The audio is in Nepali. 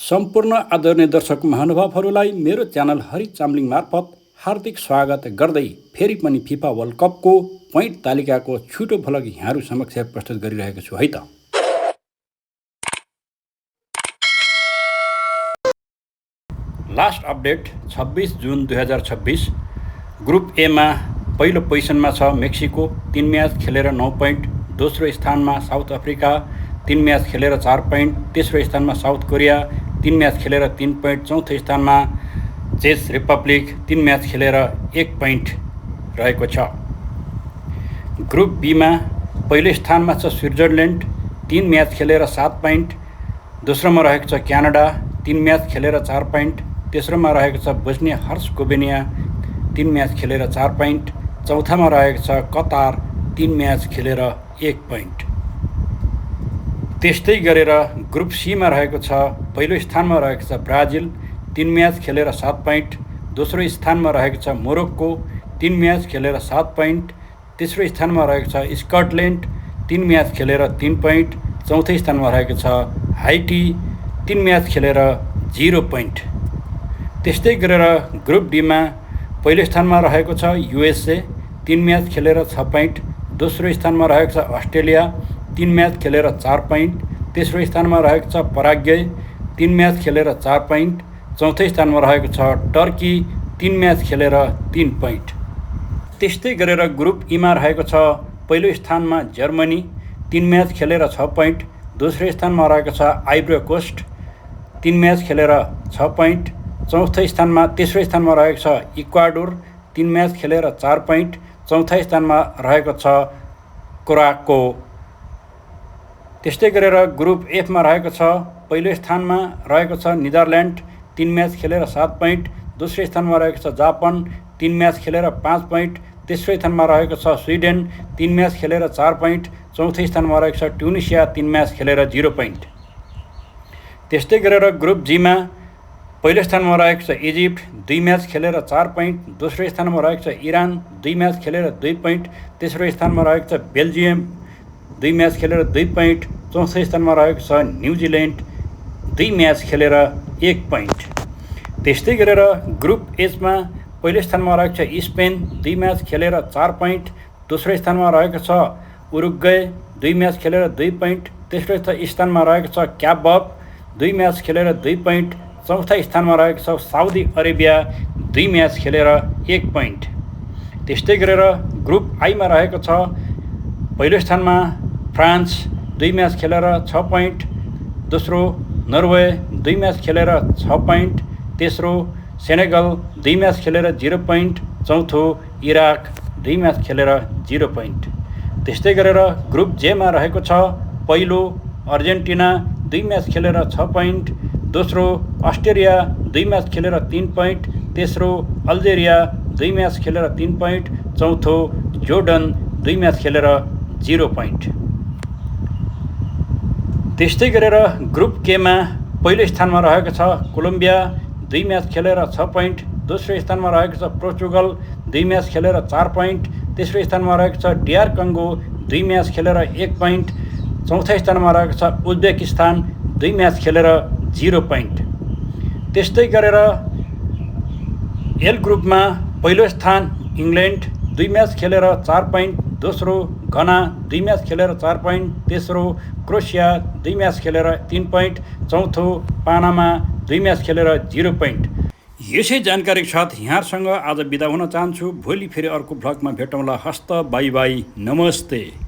सम्पूर्ण आदरणीय दर्शक महानुभावहरूलाई मेरो च्यानल हरि चामलिङ मार्फत हार्दिक स्वागत गर्दै फेरि पनि फिफा वर्ल्ड कपको पोइन्ट तालिकाको छुटो भ्लग यहाँहरू समक्ष प्रस्तुत गरिरहेको छु है त। लास्ट अपडेट 26 जुन 2026। ग्रुप ए मा पहिलो पोजिसनमा छ मेक्सिको, 3 म्याच खेलेर 9 पोइन्ट। दोस्रो स्थानमा साउथ अफ्रिका, 3 म्याच खेलेर 4 पोइन्ट। तेस्रो स्थानमा साउथ कोरिया, 3 म्याच खेलेर 3 पोइन्ट। चौथो स्थानमा चेक रिपब्लिक, 3 म्याच खेलेर 1 पोइन्ट रहेको छ। ग्रुप बी मा पहिलो स्थानमा छ स्विट्जरल्यान्ड, 3 म्याच खेलेर 7 पोइन्ट। दोस्रोमा रहेको छ क्यानाडा, 3 म्याच खेलेर 4 पोइन्ट। तेस्रोमा रहेको छ बोस्निया हर्जगोभिना, 3 म्याच खेलेर 4 पोइन्ट। चौथामा रहेको छ कतार, 3 म्याच खेलेर 1 पोइन्ट। त्यस्तै गरेर ग्रुप सी मा रहेको छ पहिलो स्थानमा रहेको छ ब्राजिल, 3 म्याच खेलेर 7 पोइन्ट। दोस्रो स्थानमा रहेको छ मोरोक्को, 3 म्याच खेलेर 7 पोइन्ट। तेस्रो स्थानमा रहेको छ स्कटल्यान्ड, 3 म्याच खेलेर 3 पोइन्ट। चौथो स्थानमा रहेको छ हाइटी, 3 म्याच खेलेर 0 पोइन्ट। त्यस्तै गरेर ग्रुप डी मा पहिलो स्थानमा रहेको छ युएसए, 3 म्याच खेलेर 6 पोइन्ट। दोस्रो स्थानमा रहेको छ अस्ट्रेलिया, 3 म्याच खेलेर 4 पोइन्ट। तेस्रो स्थानमा रहेको छ पराग्वे, 3 म्याच खेलेर 4 पोइन्ट। चौथो स्थानमा रहेको छ टर्की, 3 म्याच खेलेर 3 पोइन्ट। त्यस्तै गरेर ग्रुप ई मा रहेको छ पहिलो स्थानमा जर्मनी, 3 म्याच खेलेर 6 पोइन्ट। दोस्रो स्थानमा रहेको छ आइभरी कोस्ट, 3 म्याच खेलेर 6 पोइन्ट। तेस्रो स्थानमा रहेको छ इक्वाडोर, 3 म्याच खेलेर 4 पोइन्ट। चौथो स्थानमा रहेको छ कोराको। त्यस्तै गरेर ग्रुप एफ मा रहेको छ पहिलो स्थानमा रहेको छ नेदरल्यान्ड, 3 म्याच खेलेर 7 पोइन्ट। दोस्रो स्थानमा रहेको छ जापान, 3 म्याच खेलेर 5 पोइन्ट। तेस्रो स्थानमा रहेको छ स्विडेन, 3 म्याच खेलेर 4 पोइन्ट। चौथो स्थानमा रहेको छ ट्युनिसिया, 3 म्याच खेलेर 0 पोइन्ट। त्यस्तै गरेर ग्रुप जी मा पहिलो स्थानमा रहेको छ इजिप्ट, 2 म्याच खेलेर 4 पोइन्ट। दोस्रो स्थानमा रहेको छ इरान, 2 म्याच खेलेर 2 पोइन्ट। तेस्रो स्थानमा रहेको छ बेल्जियम, 2 म्याच खेलेर 2 पोइन्ट। चौथो स्थानमा रहेको छ न्युजिल्यान्ड, 2 म्याच खेलेर 1 पोइन्ट। त्यस्तै गरेर ग्रुप एच मा पहिलो स्थानमा रहेको छ स्पेन, 2 म्याच खेलेर 4 पोइन्ट। दोस्रो स्थानमा रहेको छ उरुग्वे, 2 म्याच खेलेर 2 पोइन्ट। तेस्रो स्थानमा रहेको छ क्याप वर्ड, 2 म्याच खेलेर 2 पोइन्ट। चौथा स्थानमा रहेको छ साउदी अरेबिया, 2 म्याच खेलेर 1 पोइन्ट। त्यस्तै गरेर ग्रुप आई मा रहेको छ पहिलो स्थानमा फ्रान्स, 2 म्याच खेलेर 6 पोइन्ट। दोस्रो नर्वे, 2 म्याच खेलेर 6 पोइन्ट। तेस्रो सेनेगल, 2 म्याच खेलेर 0 पोइन्ट। चौथो इराक, 2 म्याच खेलेर 0 पोइन्ट। त्यस्तै गरेर ग्रुप जे मा रहेको छ पहिलो अर्जेन्टिना, 2 म्याच खेलेर 6 पोइन्ट। दोस्रो अस्ट्रेलिया, 2 म्याच खेलेर 3 पोइन्ट। तेस्रो अल्जेरिया, 2 म्याच खेलेर 3 पोइन्ट। चौथो जोर्डन, 2 म्याच खेलेर 0 पोइन्ट। त्यस्तै गरेर ग्रुप के मा पहिलो स्थानमा रहेको छ कोलम्बिया, 2 म्याच खेलेर 6 पोइन्ट। दोस्रो स्थानमा रहेको छ पोर्चुगल, 2 म्याच खेलेर 4 पोइन्ट। तेस्रो स्थानमा रहेको छ डिआर कङ्गो, 2 म्याच खेलेर 1 पोइन्ट। चौथो स्थानमा रहेको छ उज्बेकिस्तान, 2 म्याच खेलेर 0 पोइन्ट। त्यस्तै गरेर एल ग्रुपमा पहिलो स्थान इङ्ल्यान्ड, 2 म्याच खेलेर 4 पोइन्ट। दोस्रो घना, 2 म्याच खेलेर 4 पोइन्ट। तेस्रो क्रोएसिया, 2 म्याच खेलेर 3 पोइन्ट। चौथो पानामा, 2 म्याच खेलेर 0 पोइन्ट। यसै जानकारीको साथ यहाँहरूसँग आज बिदा हुन चाहन्छु। भोलि फेरि अर्को भ्लगमा भेटौँला। हस्त, बाई बाई, नमस्ते।